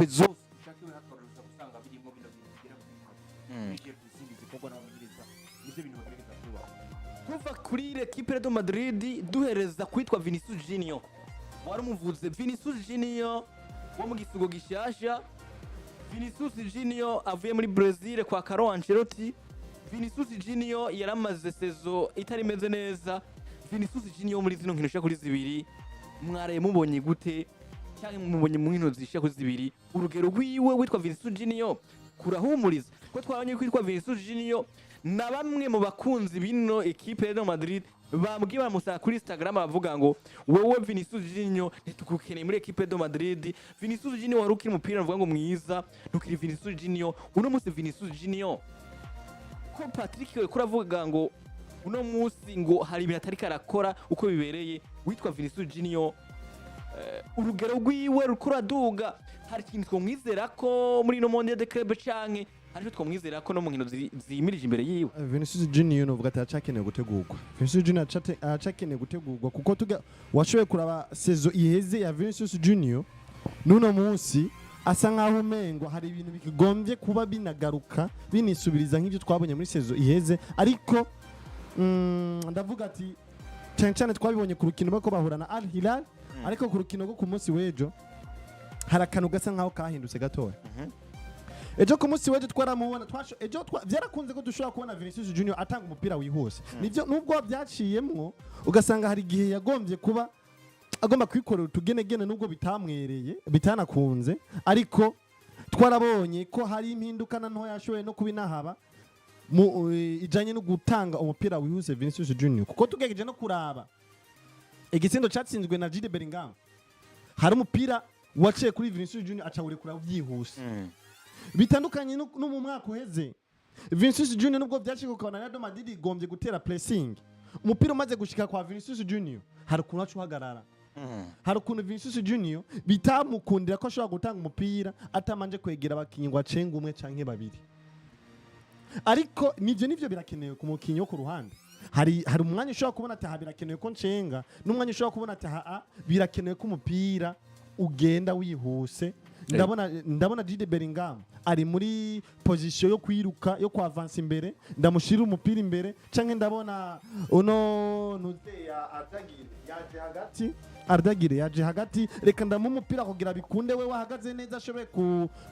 Ekipe zose ushaka iwe hatoreza gusanga birimo bino bintu bigera kuri bitatu. Bigiye pressing zikorwa n'abamenyereza, nivyo bintu bagerageza kubaka. Tuva kuri l'équipe de Madrid, duhereza kwitwa Vinicius Junior. Wari umuvuze Vinicius Junior wo mu gisigo gishasha, Vinicius Junior avuye muri Brazil kwa Carlo Ancelotti. Vinicius Junior yaramaze saison itari imeze neza. Vinicius Junior muri zino nkino zishika kuri zibiri mwaraye mubonye gute, cyangwa mubonye mu nkino zishika kuri zibiri, urugero rwiwe witwa Vinicius Junior kurahumuriza ko twabonye kwitwa Vinicius Junior na bamwe mu bakunzi bino ekipe ya Real Madrid bambwiye, baramusanga kuri Instagram, bavuga ngo: "Wowe Vinicius Junior, ntitukukeneye muri ekipe de Madrid. Vinicius Junior wari ukiri umupira bavuga ngo mwiza, ntukiri Vinicius Junior uno munsi." Vinicius Junior ko Patrick we kuravuga ngo uno munsi ngo hari ibintu atari karakora uko bibereye, witwa Vinicius Junior, urugero rwiwe ruriko ruraduga. Hari ikintu twamwizera ko muri ino Mondial de Club, canke hari icyo twamwizera ko no mu nkino zimirije imbere yiwe? Vinicius Junior novuga ati aracakeneye gutegurwa. Vinicius Junior aracakeneye gutegurwa, kuko tuga washoboye kuraba saison iheze ya Vinicius Junior n'uno munsi, asa nkaho umengo hari ibintu bigombye kuba binagaruka binisubiriza nk'ibyo twabonye muri saison iheze. Ariko ndavuga ati cyane cyane twabibonye ku rukino bako bahura na Al Hilal, ariko ku rukino rwo ku munsi w'ejo hari akantu gasa nkaho kahindutse gatoya. Ejo ku munsi w'ejo twaramubona, ejo byarakunze ko dushobora kubona Vinicius Junior atanga umupira wihuse. Nivyo, nubwo byaciyemwo ugasanga hari igihe yagombye kuba agomba kwikorera utugenegene, nubwo bitamwereye bitanakunze, ariko twarabonye ko hari impinduka na ntoya yashoboye no kuba inahaba mu ijanye no gutanga umupira wihuse Vinicius Junior, kuko tugerageje no kuraba igitsindo cyatsinzwe na Jude Bellingham, hari umupira waciye kuri Vinicius Junior acawurekura byihuse, bitandukanye no mu mwaka uheze. Vinicius Junior, nubwo byacika ukabona Real Madrid igombye gutera pressing, umupira umaze gushika kwa Vinicius Junior hari ukuntu aca uhagarara, hari ukuntu Vinicius Junior bitamukundira ko ashobora gutanga umupira atamanje kwegera abakinyi ngo acenge umwe canke babiri. Ariko nivyo birakenewe ku mukinyi wo ku ruhande. Hari umwanya ushobora kubona ati aha birakenewe ko ncenga, n'umwanya ushobora kubona ati aha birakenewe ko umupira ugenda wihuse. Ndabona Jude Bellingham ari muri position yo kwiruka, yo kwavansa imbere, ndamushira umupira imbere, canke ndabona uno ntuze ya Ardagire yaje hagati, Ardagire yaje hagati, reka ndamuha umupira kugira bikunde we wahagaze neza ashoboye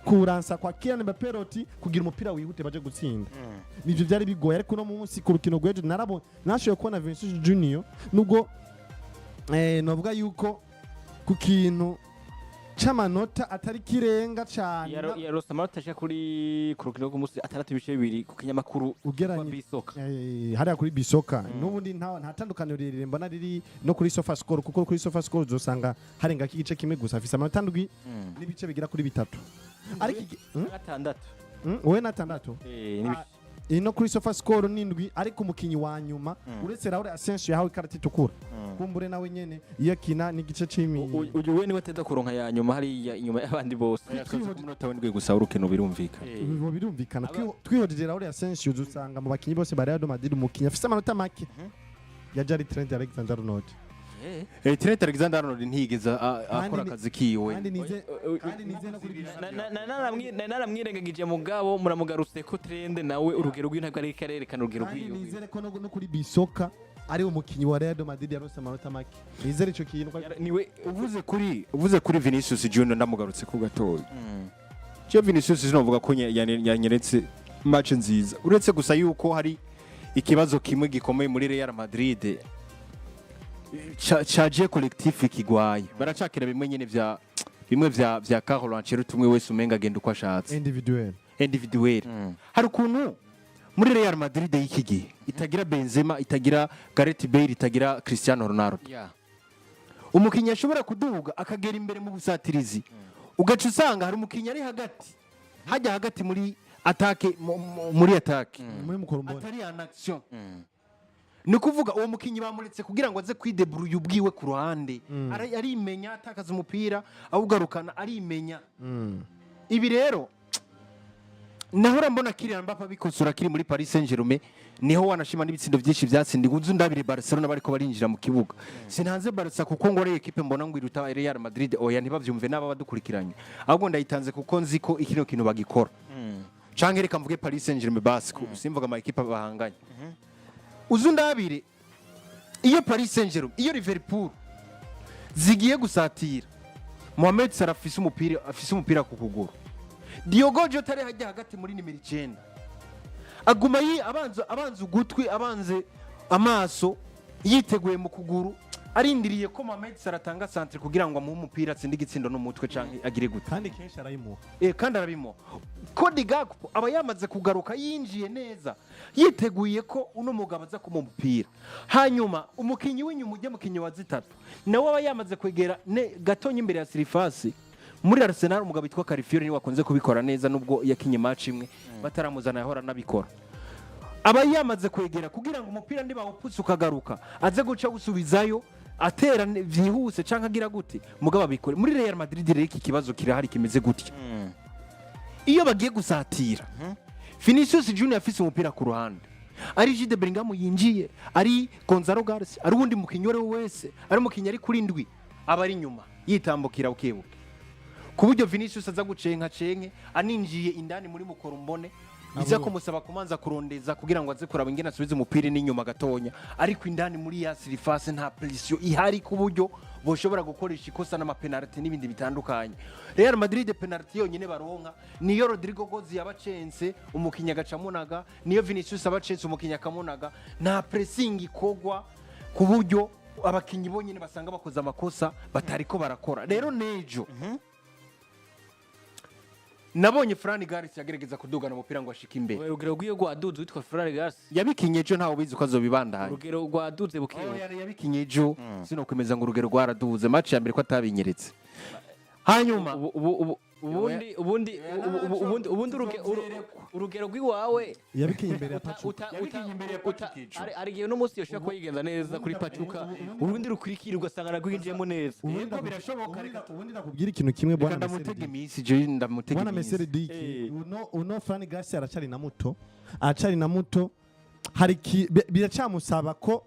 kuransa kwa Kylian Mbappé Loti kugira umupira wihute baje gutsinda. Nivyo byari bigoye, ariko uno munsi ku rukino rw'ejo narabonye, nashoboye kubona Vinicius Junior, nubwo novuga yuko ku kintu c'amanota atari kirenga cane. Yarose amanota ashika kuri ku rukino rw'umunsi 6.2 ku kinyamakuru Ugeranye Bisoka. Hariya kuri Bisoka n'ubundi nta tandukaniro rirerire mbona riri no kuri SofaScore, kuko kuri SofaScore uzosanga harenga igice kimwe gusa, afise amanota 7 n'ibice bigera kuri 3, ariko 6. Wowe na 6. N'ibice. Ino kuri SofaScore ni 7, ariko umukinyi wa nyuma uretse Raul Asensio yahawe ikarita itukura, kumbure nawe nyene iyo akina n'igice c'imi. Uyu we niwe ateza kuronka ya nyuma hariya inyuma y'abandi bose. Yasoze ku munota w'7 gusa w'urukino, birumvikana. Bibo birumvikana. Twihojeje Raul Asensio, uzusanga mu bakinyi bose ba Real Madrid umukinyi afise amanota make yaje ari Trent Alexander-Arnold. Trent Alexander-Arnold ntiyigeze akora akazi kiwe. Kandi nize no kuri Naramwirengagije mugabo muramugarutse ko Trent nawe urugero rw'intabwo ariko arerekana urugero Kandi rw'iwe. nizere ko no kuri Bisoka ari umukinyi wa Real Madrid yaronse amanota make. Nizere ico kintu Niwe. Uvuze kuri Vinicius Junior, ndamugarutse ku gatoya. Cyo Vinicius sinovuga ko yanyeretse match nziza, uretse gusa yuko hari ikibazo kimwe gikomeye muri Real Madrid ca jeu collectif kigwaye. Baracakira bimwe nyene vya bimwe vya Carlo Ancelotti, umwe wese umenga agenda uko ashatse. Individuel. Individuel. Hari ukuntu muri Real Madrid y'iki gihe itagira Benzema, itagira Gareth Bale, itagira Cristiano Ronaldo, umukinnyi ashobora kuduga akagera imbere mu busatirizi, ugaca usanga hari umukinnyi ari hagati hajya hagati muri attaque, muri attaque muri mukorombone atari en action. Ni ukuvuga uwo mukinnyi bamuretse kugira ngo aze kwideburuya ubwiwe ku ruhande. Arimenya atakaza umupira, awugarukana, arimenya. Ibi rero Nahora mbona Kylian Mbappe abikosora kiri muri Paris Saint-Germain, niho wanashima n'ibitsindo byinshi byatsindiwe. Uzi ndabire Barcelona bariko barinjira mu kibuga, sintanze Barca kuko ngo ari équipe mbona ngo iruta Real Madrid, oya, ntibavyumve n'aba badukurikiranye, ahubwo ndayitanze kuko nzi ko ikino kintu bagikora. Canke reka mvuge Paris Saint-Germain basi, simvuga ama équipe bahanganye. Uzi ndabire iyo Paris Saint-Germain, iyo Liverpool zigiye gusatira, Mohamed Salah afise umupira ku kuguru, Diogo Jota ari hajya hagati muri nimero 9, aguma abanza ugutwi, abanze amaso, yiteguye mu kuguru, arindiriye ko Mohamed Salah atanga centre kugira ngo amuhe umupira atsinde igitsindo n'umutwe canke agire gute. Kandi kenshi arayimuha. Kandi arabimuha. Cody Gakpo aba yamaze kugaruka, yinjiye neza, yiteguye ko uno mugabo aza kumuha umupira. Hanyuma umukinyi w'inyuma ujya mukinyi wa zitatu nawe aba yamaze kwegera ne gatonya imbere ya surface. Muri Arsenal umugabo witwa Calafiori niwe wakunze kubikora neza, nubwo yakinye match imwe bataramuzana yahora anabikora. Aba yamaze kwegera kugira ngo umupira nibawuputse ukagaruka aze guca awusubizayo, atera vyihuse canke agira gute, mugabo abikore. Muri Real Madrid rero iki kibazo kirahari kimeze gutya: iyo bagiye gusatira, Vinicius Junior afise umupira ku ruhande, ari Jude Bellingham yinjiye, ari Gonzalo Garcia, ari uwundi mukinyi uwo ari we wese, ari umukinyi ari kuri ndwi, aba ari inyuma yitambukira bukebuke, ku buryo Vinicius aza gucenka cenke aninjiye indani muri mukorombone, biza kumusaba kumanza kurondeza kugira ngo aze kuraba ingene asubize umupira n'inyuma gatonya. Ariko indani muri ya surface nta pression ihari ku buryo boshobora gukoresha ikosa n'amapenalty n'ibindi bitandukanye. Real Madrid penalty yonyine baronka niyo Rodrygo Goes yabacense umukinya agacamunaga, niyo Vinicius abacense umukinya akamunaga. Nta pressing ikogwa ku buryo abakinyi bonyine basanga bakoze amakosa batariko barakora. Rero nejo nabonye Fran Garcia yagerageza kudugana umupira ngo ashike imbere. Urugero rw'iyo rwaduze witwa Fran Garcia. Yabikinye ejo, ntawe ubizi ko azobibandanya. Urugero rwaduze bukebuke. Oh, yabikinye ejo, sinokwemeza ngo urugero rwaraduze. Match ya mbere ko atabinyeretse, hanyuma Ubu- ubundi urugero rw'iwawe Yabikinye imbere ya Pachuca. Yabikinye imbere ya Pachuca ejo. Hari igihe uno munsi yoshobora kuba yigenza neza kuri Pachuca, urundi rukurikira ugasanga narwinjiyemo neza. Ubundi Yego, birashoboka, ubundi ndakubwira ikintu kimwe, reka bwana ndamutega Meseri. iminsi, je ndamutega Bwana iminsi. Meseri Diki, uno Fran Garcia aracari na muto, aracari na muto. Hari biracyamusaba ko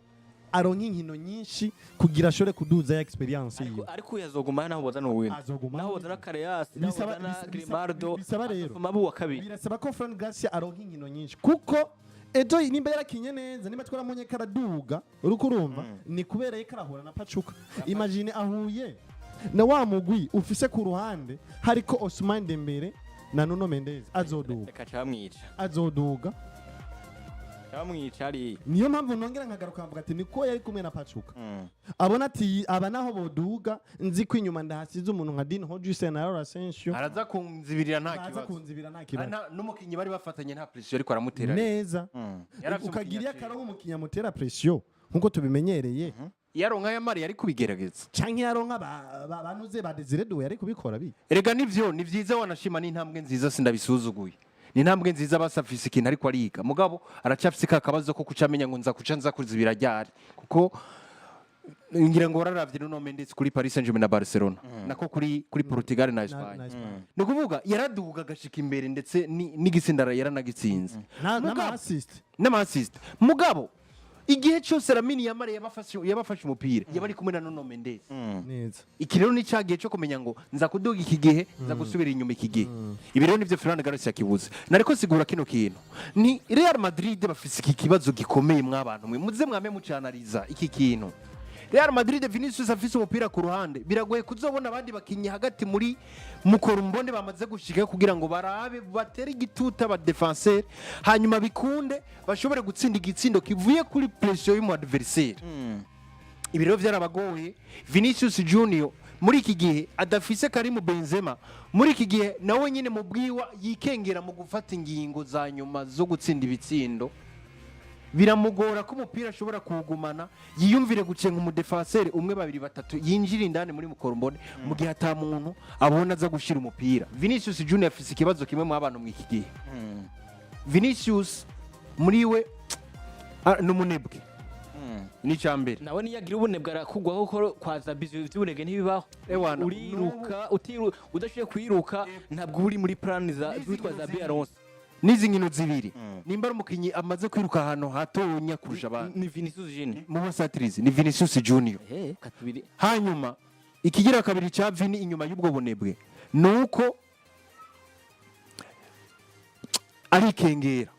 aronka inkino nyinshi kugira ashobore kuduza ya experience yiwe. Ariko uyu azoguma naho bozana uwindi, Azoguma. naho bozana Carreras, naho bozana Grimaldo, Bisaba rero azovuma abo uwa kabiri. Birasaba ko Fran Garcia aronka inkino nyinshi, kuko ejo nimba yarakinye neza, nimba twaramunye karaduga, uriko urumva ni kubera yuko arahura na Pachuca. Imagine ahuye na wa mugwi ufise ku ruhande hariko Ousmane Dembele na Nuno Mendes, azoduga. Reka camwica. Azoduga. Camwica ari Niyo mpamvu nongera nkagaruka mvuga ati niko yari kumwe na Pachuca, abona ati aba naho boduga, nzi ko inyuma ndahasize umuntu nka Dean Huijsen na Raul Asensio, Araza kunzibirira nta baza kibazo. Kunzibira nta kibazo. N'umukinyi bari bafatanye nta pression ariko aramutera. Neza. Yari afise Ukagira iyo umukinyi. akaronka umukinnyi amutera pression nkuko tubimenyereye. Yaronka yamari yari kubigerageza. Canke yaronka banuze ba Desire Doué, yari kubikora bi. Erega nivyo ni vyiza, wanashima n'intambwe nziza, sindabisuzuguye, ni intambwe nziza. Basafise ikintu ariko ariga, mugabo aracyafise ka kabazo ko kucamenya ngo nza kuca nza kuzibira ryari, kuko ngira ngo wararavye Nuno Mendes kuri Paris Saint-Germain na Barcelona, nako kuri Portugal na Espagne. Na Espagne. Ni ukuvuga yaraduga agashika imbere, ndetse n'igitsinda yaranagitsinze. N'ama assist. N'ama assist. Mugabo igihe cyose Lamine Yamal yabafashe umupira, yaba ari kumwe na Nuno Mendes. Neza. Iki rero ni cya gihe cyo kumenya ngo nza kuduga iki gihe, nza gusubira inyuma iki gihe. Ibi rero nivyo Fran Garcia yakibuze. Nariko sigura kino kintu ni Real Madrid bafise iki kibazo gikomeye. Mw'abantu mwe muze mwame mucanariza iki kintu. Real Madrid, Vinicius afise umupira ku ruhande, biragoye kuzobona abandi bakinyi hagati muri mukora mbone bamaze gushika kugira ngo barabe batere igituta aba défenseur, hanyuma bikunde bashobore gutsinda igitsindo kivuye kuri pression y'umu adversaire. Ibi rero byarabagoye. Vinicius Junior muri iki gihe adafise Karim Benzema, muri iki gihe nawe nyine mu bwiwa yikengera mu gufata ingingo za nyuma zo gutsinda ibitsindo, biramugora ko umupira ashobora kuwugumana, yiyumvire gucenga umudefenseri umwe, babiri, batatu, yinjira indani muri mukorombone mu gihe ata muntu abona aza gushira umupira. Vinicius Junior afise ikibazo kimwe mu abantu mu iki gihe. Vinicius muri we ni umunebwe, ni icya mbere. Nawe niyagira ubunebwe arakugwaho, kuko kwa Zabizi ivy'ubunebwe ntibibaho. Ewana, uriruka, utiru udashoboye kwiruka, ntabwo uba uri muri plan za witwa Xabi Alonso. N'izi nkino zibiri, nimba ari umukinyi amaze kwiruka ahantu hatonya kurusha abandi ni Vinicius Junior. Mu basatirizi ni Vinicius Junior. Katubiri. Hanyuma ikigira kabiri cya Vini inyuma y'ubwo bunebwe ni uko arikengera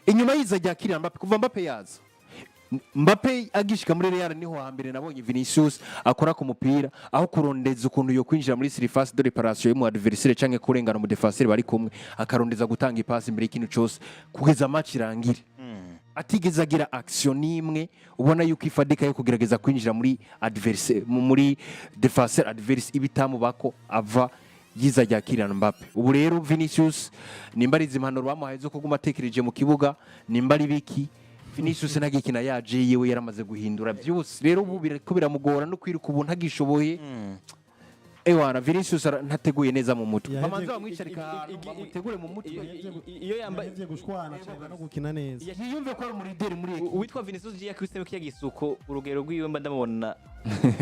inyuma y'iza rya Kylian Mbappe. Kuva Mbappe yaza, Mbappe agishika muri Real, niho hambere nabonye Vinicius akora ku mupira aho kurondeza ukuntu yo kwinjira muri surface de réparation y'umu adversaire canke kurengana mu défenseur bari kumwe, akarondeza gutanga ipasi imbere y'ikintu cyose kugeza match irangire, atigeze agira action n'imwe ubona yuko ifadika yo kugerageza kwinjira muri adversaire, muri défenseur adverse, ibitamubako ava yiza rya Kylian Mbappe. Ubu rero Vinicius, nimba ari izi impanuro bamuhaye zo kuguma atekereje mu kibuga, nimba ari biki, Vinicius ntagikina yaje yewe yaramaze guhindura byose. Rero ubu biriko biramugora no kwiruka, ubu ntagishoboye. Ewana, Vinicius ntateguye neza mu mutwe. Bamanza bamwicarika ahantu bamutegure mu mutwe. Iyo yambaye Yahevye gushwana cyane no gukina neza. Yiyumve ko ari umurideri muri équipe. Uwitwa Vinicius Junior yakubisemo kiya gisuko, urugero rwiwe mba ndamubona.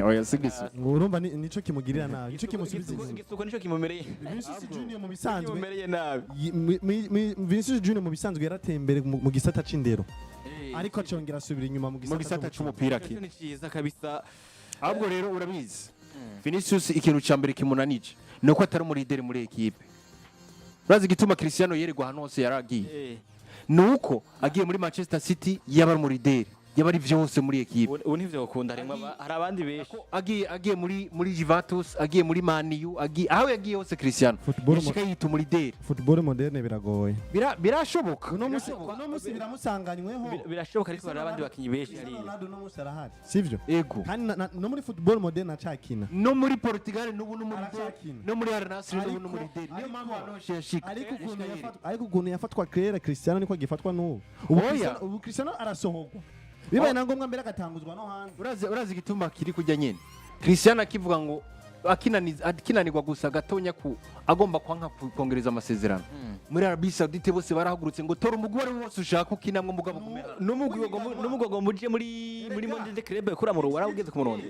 Oya, si gisuko. Ngo urumva nico kimugirira nabi, nico kimusubiza inyuma. Igisuko nico kimumereye. Vinicius Junior mu bisanzwe Kimumereye nabi. Vinicius Junior mu bisanzwe yarateye imbere mu gisata c'indero, ariko acongera asubira inyuma mu Mu gisata c'umupira Icyo ki ni cyiza kabisa. Ahubwo rero urabizi, Vinicius ikintu cya mbere kimunanije ni uko atari umurideri muri équipe. Urazi igituma Cristiano yeregwa ahantu hose yaragiye? Ni uko agiye muri Manchester City yaba ari umurideri, yaba ari vyose muri équipe. Ubu ntivyo bakunda, harimwo hari abandi benshi. Agiye muri Juventus, agiye muri Man U, agiye aho yagiye hose, Cristiano Football yashika yita umurideri. Football moderne biragoye. Birashoboka. Uno munsi biramusanganyweho. Birashoboka, ariko hari abandi bakinyi benshi Cristiano hariya. Ronaldo uno munsi arahari, sivyo? Ego. Kandi no muri football moderne acakina. No muri Portugal n'ubu n'umurideri. Aracyakina. No muri Al Nassr n'ubu n'umurideri, niyo mpamvu ahantu hose yashika. Ariko ukuntu yafatwa kera Cristiano niko agifatwa n'ubu. Ubu Oya. Ubu Cristiano arasohorwa bibaye na ngombwa mbere agatanguzwa no hanze. Urazi igituma kiri kujya nyene Cristiano akivuga ngo akinanirwa gusa gatonya ku agomba kwanka kongereza amasezerano muri Arabie Saoudite, bose barahagurutse ngo tora umugwi wari wose ushaka ukinamwo, mugabo kumera N'umugwi wagomba uje muri Mondial de Club kuramuro warawugeze ku murongo.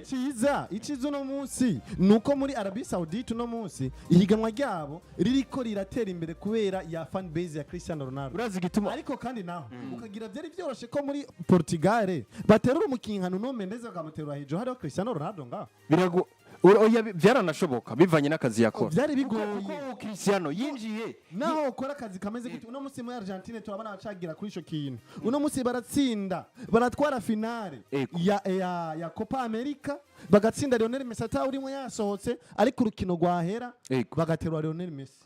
Iciza uno munsi ni uko muri Arabie Saoudite uno munsi ihiganwa ryabo ririko riratera imbere kubera ya fan base ya Cristiano Ronaldo. Urazi igituma? Ariko kandi naho ukagira byari byoroshe ko muri Portugal baterura umukinyi nka Nuno Mendes bakamuterura hejuru hariho Cristiano Ronaldo ngaho. Birago oya, byaranashoboka bivanye n'akazi yakora. Byari bigoye. Kuko uwo Cristiano yinjiye Naho ukora akazi kameze gute, uno munsi muri Argentine turabona abacagira kuri ico kintu. Uno munsi baratsinda, baratwara finale Ego. ya Copa America, bagatsinda Lionel Messi atawurimo yasohotse, ariko urukino rwahera Ego. bagaterura Lionel Messi.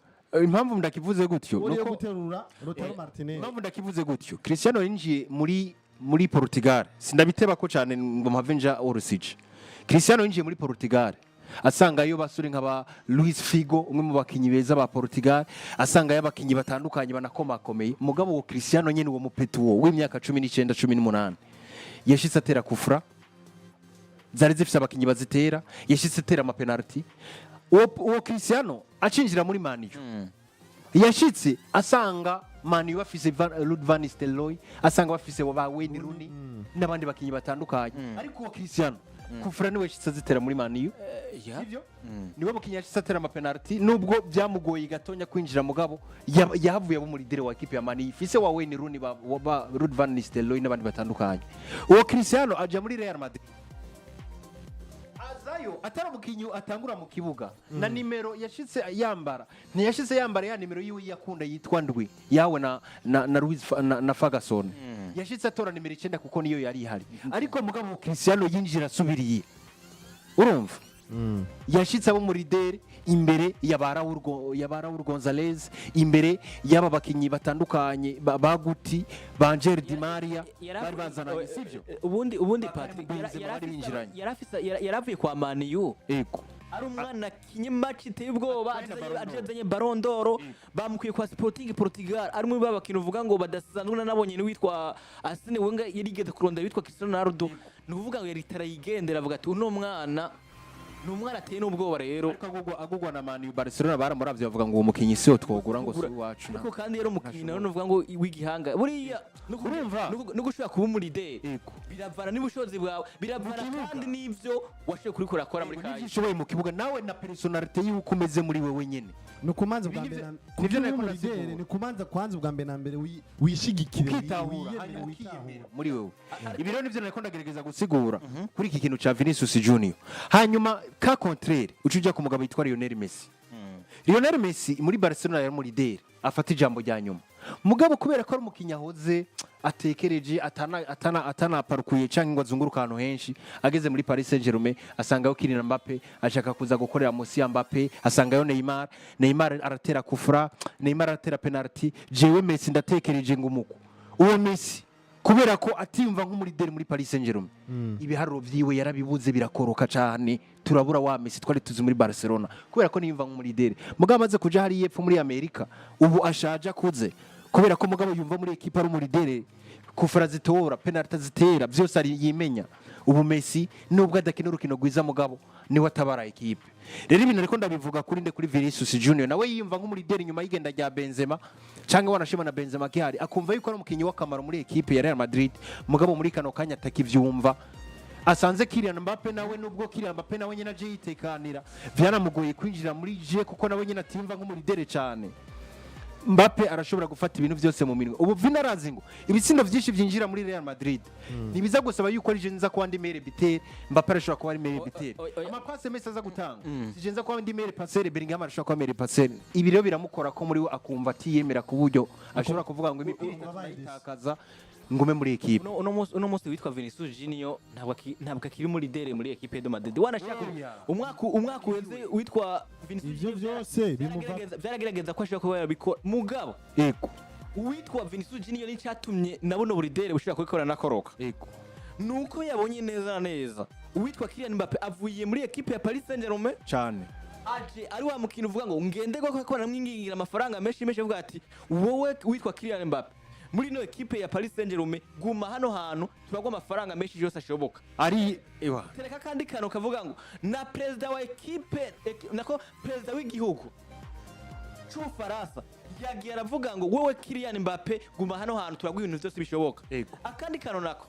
Impamvu ndakivuze gutyo uriyo nuko guterura Lautaro Martinez. Impamvu ndakivuze gutyo, Cristiano yinjiye muri Portugal, sindabiteba ko cyane ngo mpave nja orusije. Cristiano yinjiye muri Portugal asangayo basore nka ba Luis Figo, umwe mu bakinyi beza ba Portugal, asangayo abakinyi batandukanye banakomakomeye. Mugabo uwo Cristiano nyene, uwo mupetu wo w'imyaka 19, 18, yashitse atera kufra zari zifise abakinyi bazitera, yashitse atera amapenalty. Uwo Cristiano acinjira muri Man U, yashitse asanga Man U bafise Ruud van Nistelrooy, asanga bafise ba Wayne Rooney n'abandi bakinyi batandukanye, ariko uwo Cristiano kufra niwe yashitse azitera muri Man U. Sivyo? Niwe mukinyi yashitse atera amapenalty, nubwo byamugoye gatonya kwinjira, mugabo yahavuye abo muri dire wa équipe ya Man U ifise wa Wayne Rooney, ba Ruud van Nistelrooy n'abandi batandukanye. Uwo Cristiano aja muri Real Madrid, azayo atari umukinyi atangura mu kibuga, na nimero yashitse yambara ntiyashitse yambara ya nimero yiwe yakunda yitwa ndwi yawe na Luis na Ferguson. Yashitse atora nimero 9 kuko niyo yari ihari. Ariko mugabo Cristiano yinjira asubiriye, urumva, yashitse abo muri dere imbere ya ba Raul Gonzalez, imbere y'aba bakinyi batandukanye ba Guti, ba Angel Di Maria bari bazananye, sivyo? Ubundi Patrick Benzema bari binjiranye. Yaravuye kwa Man U Ego. ari umwana akinye match iteye ubwoba, Atwaye na Ballon d'Or. Azanye Ballon d'Or, bamukuye kwa Sporting Portugal, ari muri ba bakintu uvuga ngo badasanzwe. Nabonye n'uwitwa Arsene Wenger yarigeze kurondera witwa Cristiano Ronaldo, ni ukuvuga ngo yari tarayigendera avuga ati uno mwana. Ni umwana ateye n'ubwoba rero. Ariko agugwa na Man U, Barcelona baramuravye bavuga ngo uwo mukinyi siyo twogura, ngo si uwacu. Ariko kandi yari umukinyi nawe nuvuga ngo w'igihanga buriya Urumva? No gushobora kuba umu leader Yego. biravana n'ubushobozi bwawe, biravana Mu kibuga. kandi n'ivyo washoboye kurikora akora muri N'ivyo kayi. ushoboye mu kibuga nawe na personnalité y'uko umeze muri wewe nyene. Ni ukumanza bwa Ibi mbere nivyo kugira nariko ube umu leader, ndasigura. ni kumanza kwanza ubwa mbere na mbere wishigikire, Ukitahura, wiyemere, hanyuma witahure. ukiyemera muri wewe. Ibi rero nivyo nariko ndagerageza gusigura kuri iki kintu ca Vinicius Junior. Hanyuma cas contraire, uca uja ku mugabo yitwa Lionel Messi. Lionel Messi muri Barcelona yari mu leader afata ijambo rya nyuma, mugabo kubera ko ari umukinnyi ahoze atekereje, atanaparukuye cyangwa ngo azunguruke ahantu henshi, ageze muri Paris Saint-Germain asangayo Kylian Mbappe, ashaka kuza gukorera munsi ya Mbappe, asangayo Neymar. Neymar aratera kufra, Neymar aratera penalty. Jewe Messi ndatekereje ngo umuku uwo Messi, kubera ko atiyumva nk'umu leader muri Paris Saint-Germain, ibiharuro vyiwe yarabibuze, birakoroka cyane. Turabura wa Messi twari tuzi muri Barcelona kubera ko niyumva nk'umu leader. Mugabo amaze kuja hariya epfo muri Amerika, ubu ashaje akuze, kubera ko mugabo yumva muri ekipa ari umu leader, kufra zitora, penalty zitera, byose ari yimenya. Ubu Messi nubwo adakina urukino rwiza, mugabo niwe atabara ekipe. Rero ibintu ariko ndabivuga kuri nde? Kuri Vinicius Junior. Nawe yiyumva nk'umu leader inyuma y'igenda rya Benzema, cyangwa wanashima na Benzema akihari, akumva yuko ari umukinnyi w'akamaro muri ekipe ya Real Madrid. Mugabo muri kano kanya atakivyumva, asanze Kylian Mbappe nawe, nubwo Kylian Mbappe nawe nyine aje yitekanira, byanamugoye kwinjira muri jeu kuko nawe nyine atimva nk'umu leader cyane. Mbappe arashobora gufata ibintu byose mu minwe. Ubu Vini arazi ngo ibitsindo byinshi byinjira muri Real Madrid ntibiza gusaba yuko ari je nza kuba ndi meilleur buteur, Mbappe arashobora kuba ari meilleur buteur. Oya. Ama passes Messi aza gutanga, si je nza kuba ndi meilleur passeur, Bellingham arashobora kuba meilleur passeur. Ibi rero biramukora ko muri we akumva atiyemera ku buryo ashobora kuvuga ngo imipira itatu ndayitakaza ngume muri ekipe. Uno munsi witwa Vinicius Junior ntabwo akiri muri leader muri equipe de Madrid. Wanashaka umwaka uheze witwa Vinicius Ivyo Junior vyose bimuva byaragerageza ko ashobora kuba yabikora, mugabo uwitwa Vinicius Junior n'icyatumye nabona ubu leader bushobora kubikora nakoroka nuko yabonye neza na neza uwitwa Kylian Mbappe avuye muri equipe ya Paris Saint-Germain, aje ari wa mukino uvuga ngo ngende ko namwingingira amafaranga menshi menshi, avuga ati: "Wowe witwa Kylian Mbappe, muri ino ekipe ya Paris Saint-Germain guma hano hantu, turagwa amafaranga menshi yose ashoboka." Ari ewa. Tereka kandi kano kavuga ngo na perezida wa ekipe nako perezida w'igihugu c'Ubufaransa yagiye aravuga ngo: "Wowe Kylian Mbappe, guma hano hantu, turaguha ibintu byose bishoboka." Akandi kano nako,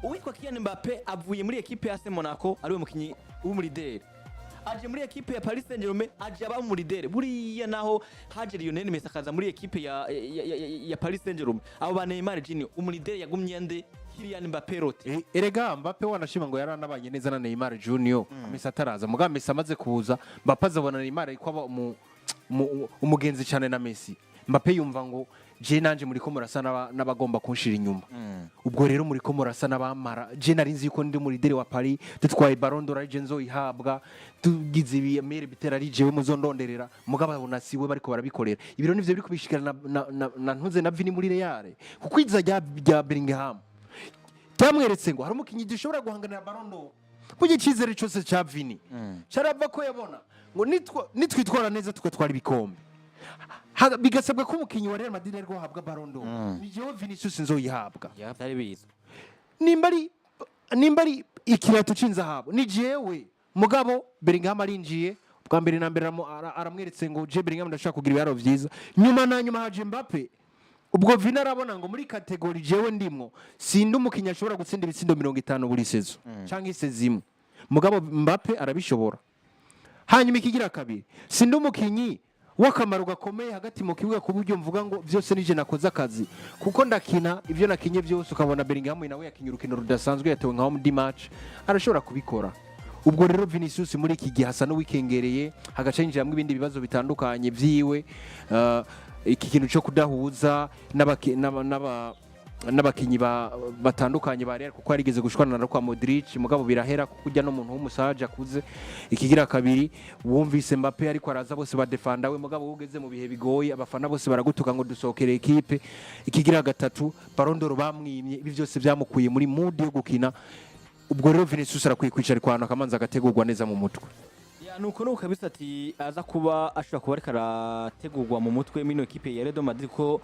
uwitwa Kylian Mbappe avuye muri ekipe ya AS Monaco ariwe mukinyi w'umu leader, aje muri ekipe ya Paris Saint-Germain, aje aba mu leader. Buriya naho haje Lionel Messi akaza muri ekipe ya Paris Saint-Germain, abo ba Neymar Junior, umu leader yagumye nde? Kylian Mbappe rote. Erega Mbappe wanashima ngo yaranabanye neza na Neymar Junior Messi ataraza. Mugabo Messi amaze kuza, Mbappe azabona Neymar ariko aba umugenzi cyane na Messi. Mbappe yumva ngo je nanje muriko murasa n'abagomba kunshira inyuma. Ubwo rero muriko murasa n'abamara. Je nari nzi yuko ndi mu leader wa Paris, dutwaye Ballon d'Or ari je nzoyihabwa, tugize ibi meilleur buteur ari jewe muzondonderera. Mugabo abona siwe bariko barabikorera. Ibiro nivyo biri kubishikira na ntuze na Vini muri Real, kuko iza rya Bellingham byamweretse ngo hari umukinnyi dushobora guhanganira Ballon d'Or. Burya icyizere cyose cya Vini carava ko yabona ngo nitwitwara neza tugatwara ibikombe, bigasabwa ko umukinnyi wa Real Madrid ariko ahabwa Ballon d'Or, ni jewe Vinicius nzoyihabwa. Ya, byari bizwi. Nimba ari ikirato c'inzahabu, ni jewe. Mugabo Bellingham arinjiye bwa mbere na mbere, aramweretse ngo je Bellingham ndashaka kugira ibiharuro vyiza. Nyuma na nyuma haje Mbappe. Ubwo Vini arabona ngo muri catégorie jewe ndimwo sindi umukinnyi ashobora gutsinda ibitsindo 50 buri saison canke i saison imwe, mugabo Mbappe arabishobora. Hanyuma ikigira kabiri, sindi umukinnyi w'akamaro gakomeye hagati mu kibuga ku buryo mvuga ngo byose nije nakoze akazi, kuko ndakina ibyo nakinye byose ukabona Bellingham nawe yakinye urukino rudasanzwe, yatewe nka home match, arashobora kubikora. Ubwo rero Vinicius muri iki gihe asa n'uwikengereye, hagaca yinjiramo ibindi bibazo bitandukanye vyiwe, iki kintu cyo kudahuza n'abakinyi batandukanye ba Real, kuko yarigeze gushwana na kwa Modric, mugabo birahera kuko ujya n'umuntu w'umusaje akuze. Ikigira kabiri, wumvise Mbappe ariko araza bose badefanda we, mugabo ugeze mu bihe bigoye abafana bose baragutuka ngo dusohokere ekipe. Ikigira gatatu, Ballon d'Or bamwimye. Ibi byose byamukuye muri mood yo gukina. Ubwo rero Vinicius arakwiye kwicara ahantu akamanza agategurwa neza mu mutwe. Ya, nuko kabisa ati aza kuba ashobora kuba ariko arategurwa mu mutwe mino ekipe ya Real Madrid, ko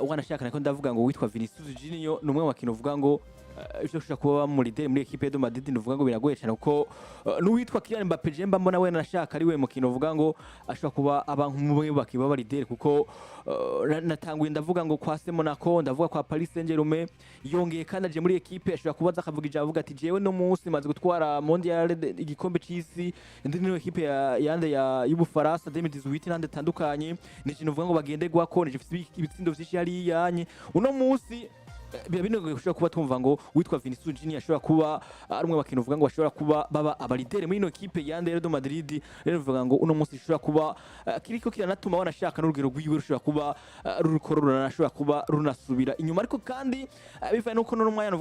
wanashaka nako ndavuga ngo witwa Vinicius Junior ni umwe mu bakinyi uvuga ngo Ivyo ushobora kuba mu leader muri équipe de Madrid, nuvuga ngo biragoye cyane, kuko n'uwitwa Kylian Mbappé je mba mbona we nashaka ari we mukino uvuga ngo ashobora kuba aba nk'umwe bakiba ba leader, kuko natanguye ndavuga ngo kwa se Monaco, ndavuga kwa Paris Saint-Germain, yongeye kandi aje muri équipe ashobora kubaza akavuga ijambo, avuga ati: "Jewe no munsi maze gutwara mondial, igikombe c'isi, ndi niyo équipe ya yande ya y'Ubufaransa 2018 n'andi atandukanye, ni ikintu uvuga ngo bagenderwako, ni ifite ibitsindo vyinshi hariya nye." Uno munsi biba binogoye ushobora kuba twumva ngo witwa Vinicius Junior ashobora kuba ari umwe bakintu uvuga ngo bashobora kuba baba aba leader muri ino équipe ya Real de Madrid. Rero bivuga ngo uno munsi ishobora kuba kiriko kiranatuma wanashaka n'urugero rwiwe rushobora kuba ruriko ruranashobora kuba runasubira inyuma, ariko kandi bivanye nuko n'umwanya uvuga.